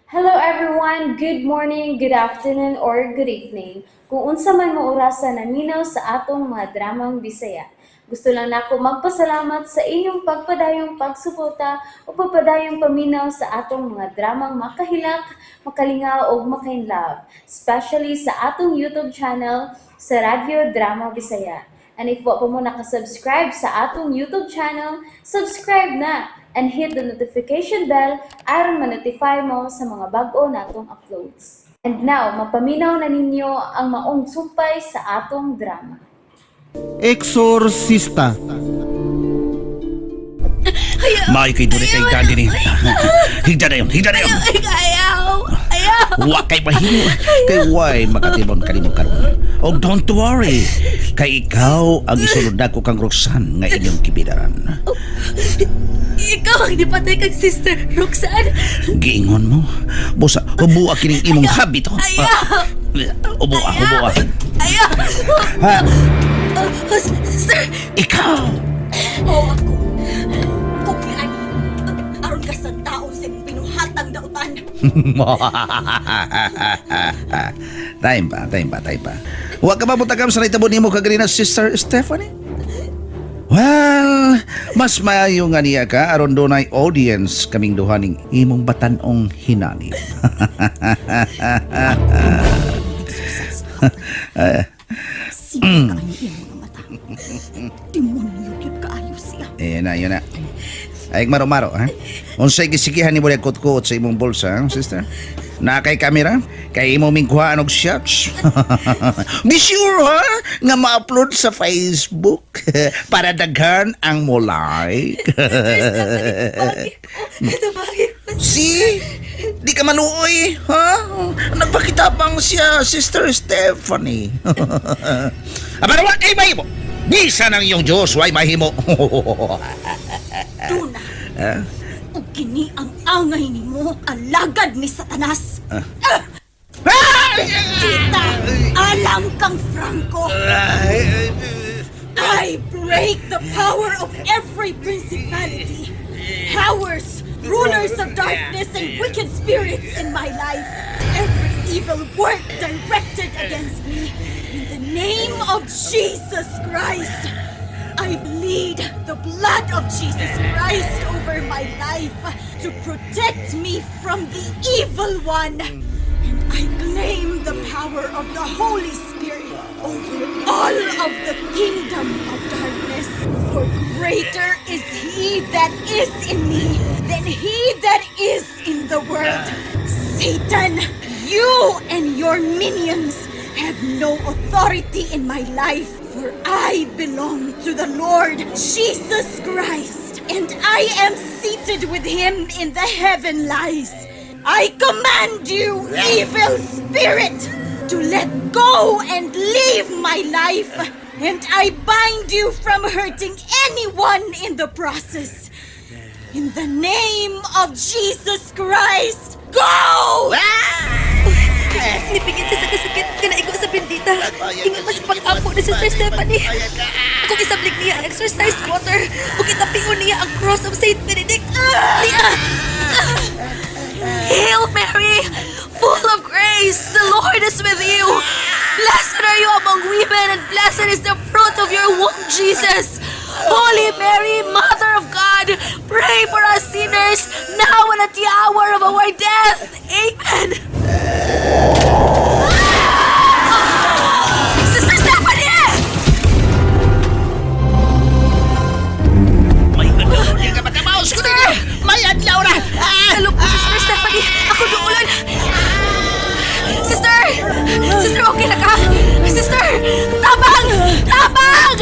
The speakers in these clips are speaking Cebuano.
Hello everyone! Good morning, good afternoon, or good evening. Kung unsa man mo orasa naminaw sa atong mga dramang Bisaya. Gusto lang nako magpasalamat sa inyong pagpadayong pagsuporta o pagpadayong paminaw sa atong mga dramang makahilak, makalingaw ug makainlove, especially sa atong YouTube channel sa Radyo Drama Bisaya. And if wa pa mo nakasubscribe sa atong YouTube channel, subscribe na and hit the notification bell aron ma-notify mo sa mga bag-o natong uploads. And now, mapaminaw na ninyo ang maong sumpay sa atong drama. Exorcista. Maayo kay dili kay dali ni. Higda na yun, higda na yun. Ayaw! Ayaw! Wa kay mahimo. Kay way makatibon kanimo karon. Oh, don't worry. Kay ikaw ang isulod nako kang Roxanne nga inyong kibidaran. Ikaw ang nipatay kang Sister Roxanne! Giingon mo. Busa, hubua kining imong habito. Ayaw! Hubua, hubua. Ayaw! Ha, Oh, sister! ikaw. Oo ako. Kuklian. Aron ka sa tao sa imong binuhatang dautan. Time pa, time pa, time pa. Huwag ka mabutagam sa naitabo nimo kaganina, Sister Stephanie? Well, mas maayo nga niya ka aron dunay audience kaming duha ning imong batanong hinanib. Sino ka ang iyang mga mata? Demonyo gyud kaayo siya. Eh na, yun na. Ay, maro-maro, ha? Unsay gisigihan ni mo kutkuot sa imong bulsa, ha, sister? Na kay kamera? Kay imo ming kuhaan og shots? Be sure, ha? Nga ma-upload sa Facebook para daghan ang mo like. Tabangin ko. See? Di ka maluoy, ha? Nagpakita pang siya, Sister Stephanie. Aba, wa kay mahimo. Bisa ng iyong Diyos, way mahimo. Duna. Ug kini ang angay nimo, alagad ni Satanas. Kita, alang kang Franco. I break the power of every principality, powers, rulers of darkness, and wicked spirits in my life. Every evil work directed against me. In the name of Jesus Christ, I plead the blood of Jesus Christ over my life to protect me from the evil one. And I claim the power of the Holy Spirit over all of the kingdom of darkness. For greater is he that is in me than he that is in the world. Satan, you and your minions have no authority in my life, for I belong to the Lord Jesus Christ, and I am seated with him in the heavenlies. I command you, evil spirit, to let go and leave my life, and I bind you from hurting anyone in the process. In the name of Jesus Christ, go! Nipigit siya sa kasakit, kanaigo sa bendita. Ingon pa sa pag-ampo ni Sister Stephanie. Akong isablig niya ang exorcised water. Ug itapion niya ang cross of Saint Benedict. Niya! Hail Mary, full of grace, the Lord is with you. Blessed are you among women, and blessed is the fruit of your womb, Jesus. Holy Mary, Mother of God, pray for us sinners, now and at the hour of our death. Amen. Sister Stephanie! May adlaw niya ka makamaos ko ninyo! May adlaw na! Ah! Salok ko, Sister Stephanie! Ako duulan! Sister! Sister, okay na ka? Sister! Tabang! Tabang!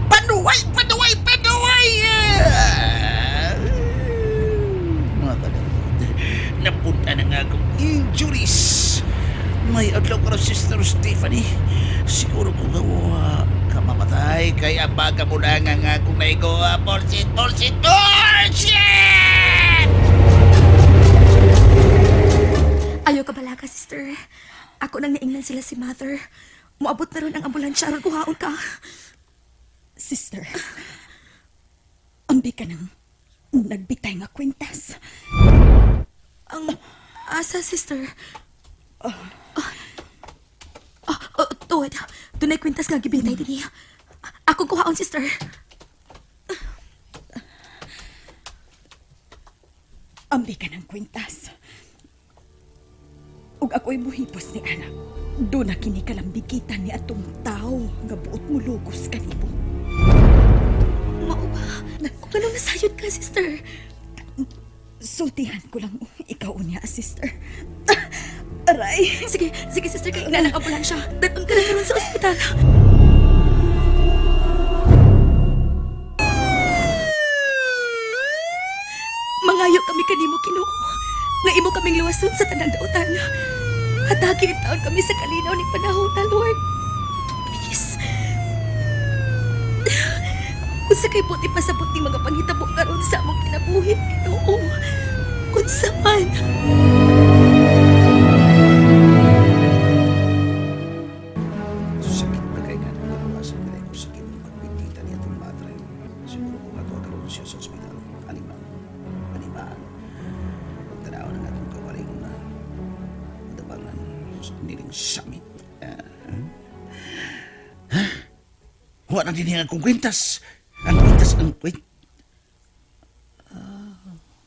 Panuway! Panuway! Panuway! Ah! Mga kadamot, napunta na nga akong injuries. May adlaw ka na, Sister Stephanie. Siguro ko nga wa ka mamatay kay ang baga mo na nga nga akong naigo. Ah, bullshit! Bullshit! Bullshit! Ayaw ka balaka, sister. Ako nang naingnan sila si Mother. Moabot na ron ang ambulansya aron kuhaon ka. Sister, ambi ka nang Nagbitay nga kwintas. Ang asa, sister? Oh, tuod. Dunay kwintas nga gibitay dinhi. Ako kuhaon, sister. Ambi ka ng kwintas. Ug ako'y muhipos ni anak. Doon na kini kalambigitan ni atong tao nga buot mo lugos kanimo. Mao ba? Kung anong nasayod ka, sister? Sultihan ko lang ikaw unya, sister. Aray. Sige, sige, sister, kay ina ng ambulansya. Dadon ka na karon sa ospital. Mangayo kami kanimo, Ginoo. Nga imo kaming luwason sa tanang dautan. Hatagi taon kami sa kalinaw ni panahon na, Lord. Please. Unsa kay buti pasabot ni mga panghitabo karon sa among kinabuhi, Ginoo. Unsa man. Sakit pa kay nga nagawa sa nila ko sakit ng pagbintita niya itong madre. Siguro kung ato karoon siya sa ospital. Animan. Animan. Tanaw na nga itong kawaling na madabangan sa niling summit. Ha? Huwa na din ang kwintas. Ang kwintas, ang kwint...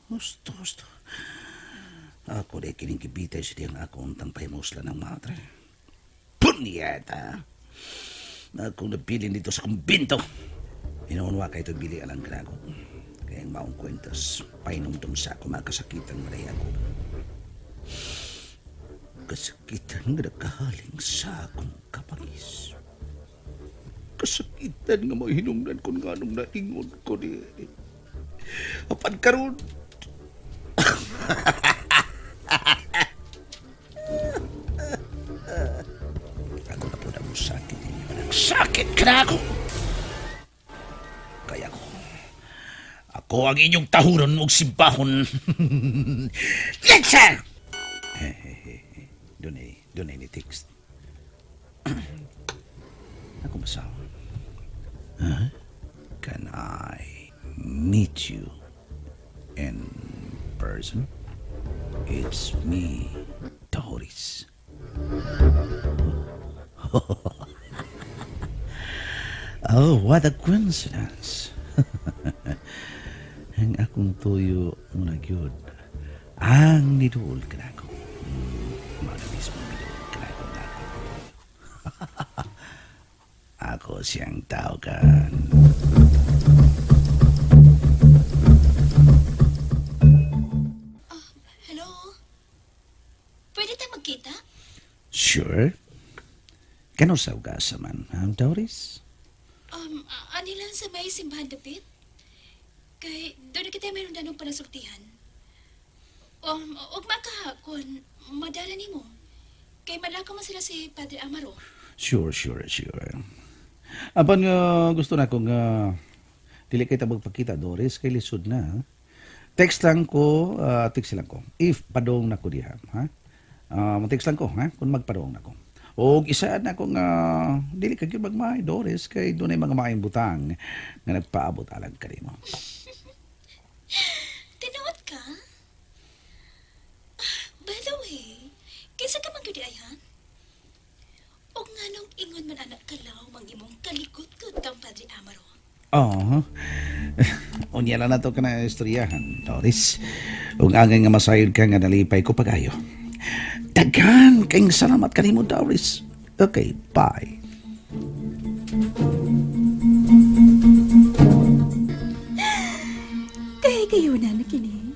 Husto, husto. Ako di kining kibitay sa diyang ako ang tampay musla ng madre. Punyeta! Akong nabilin dito sa kumbinto. Inuunwa kay ito bili alang kanago. Kaya ang maong kwentas, painumdum sa ako mga kasakitan malay ako. Kasakitan nga nagkahaling sa akong kapangis. Kasakitan nga mahinungdan kung nganong naingon ko ni. Apan karon, ako na po na mo sakit ninyo. Sakit ka na ako! Kaya ko, ako ang inyong tahuron ug simbahon. Letsa! Doon ay ni text. Ako masawa. Huh? Can I meet you in person? It's me, Doris. Oh, what a coincidence. Ang akong tuyo muna gyud. Ang niduol kanako. Mga mismo niduol kanako na akong tuyo. Ako siyang tawagan. Hello? Pwede tayo magkita? Sure. Kano sa ugasa man, ha, Doris? Ani lang sa may simbahan dapit? Kay doon na kita mayroon danong panasultihan. Og makahakon, madala nimo. Kay malakaw man sila si Padre Amaro. Sure, sure, sure. Apan nga gusto na kong dili kay ta magpakita Doris kay lisod na. Ha? Text lang ko, text lang ko. If padong na ko diha, ha? Mo-text lang ko, ha? Kung magpadong na ko. Og isa na ko nga dili ka gyud magmahay Doris kay dunay mga maayong butang nga nagpaabot alang kanimo. Tinuod ka? By the way, kinsa ka man gyud ay han? Og nganong ingon man anak kalaw mang imong kalikot-kot kang Padre Amaro. Oo. Unya lang na to ka na istoryahan, Doris. Ug angay nga masayod ka nga nalipay ko pag-ayo. Daghan kayong salamat kanimo, Doris. Okay, bye. Kay kayo na kini.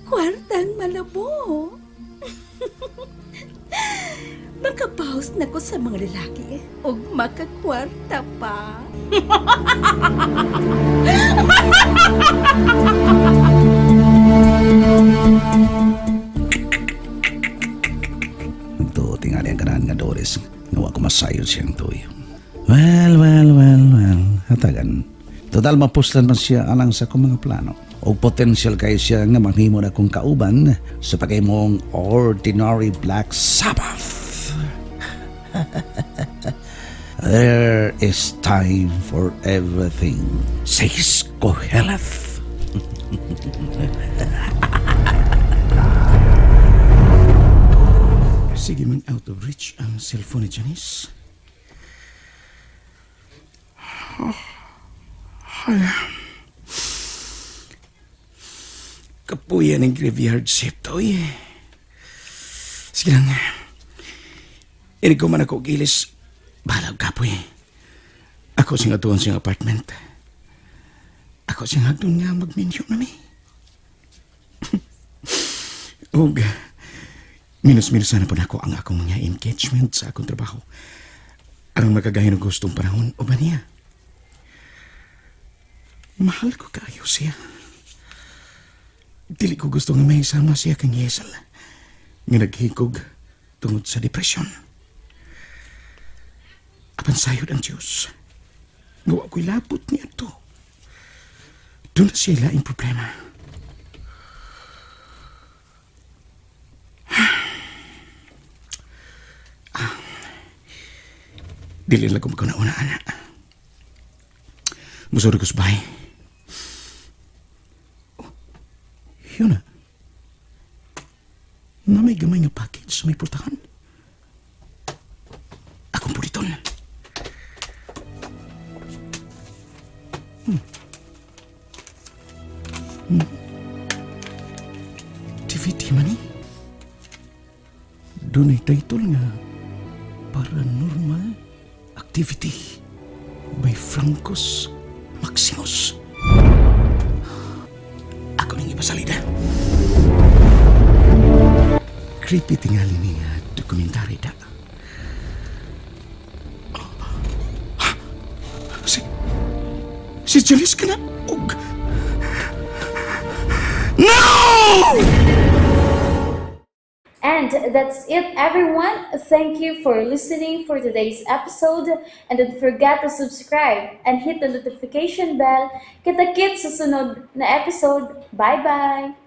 Kwartang malabo. Makapaus na ko sa mga lalaki og makakwarta pa. Ito, tingali ang kanahan nga Doris. Nga wa ko masayod siyang tuyo. Well, well, well, well. Hatagan. Total mapuslan man siya alang sa akong mga plano. O potential kay siya nga mahimo na akong kauban sa pagkahimong ordinary Black Sabbath. There is time for everything, says Koheleth. Sige man, out of reach ang cellphone ni Janice. Ay. Kapuya ng graveyard shift, oy. Sige lang. Inig ko man ako gilis. Bahala og kapoy. Ako siyang atuan siyang apartment. Ako siyang hagdon nga magminyo na mi. Og minus-minus na po nako ang akong mga engagement sa akong trabaho. Aron makagayon og gustong panahon o ba niya? Mahal ko kaayo siya. Dili ko gusto nga may sama siya kang Yesel nga naghikog tungod sa depresyon. Apan sayod ang Diyos. Nga wa ko'y labot niya to. Doon na siya laing problema. Dili lang ko magkauna-una, anak. Musuri ko sa bahay. Oh, yun na. Na may gamay nga package sa may pultahan. Akong puliton. DVD man eh. Doon ay title nga Paranormal Activity by Francos Maximus. Ako nang ipasalida. Creepy tingali ni nga dokumentary da. Si Janice ka na. Og... No! And that's it, everyone. Thank you for listening for today's episode. And don't forget to subscribe and hit the notification bell. Kita-kits sa sunod na episode. Bye-bye!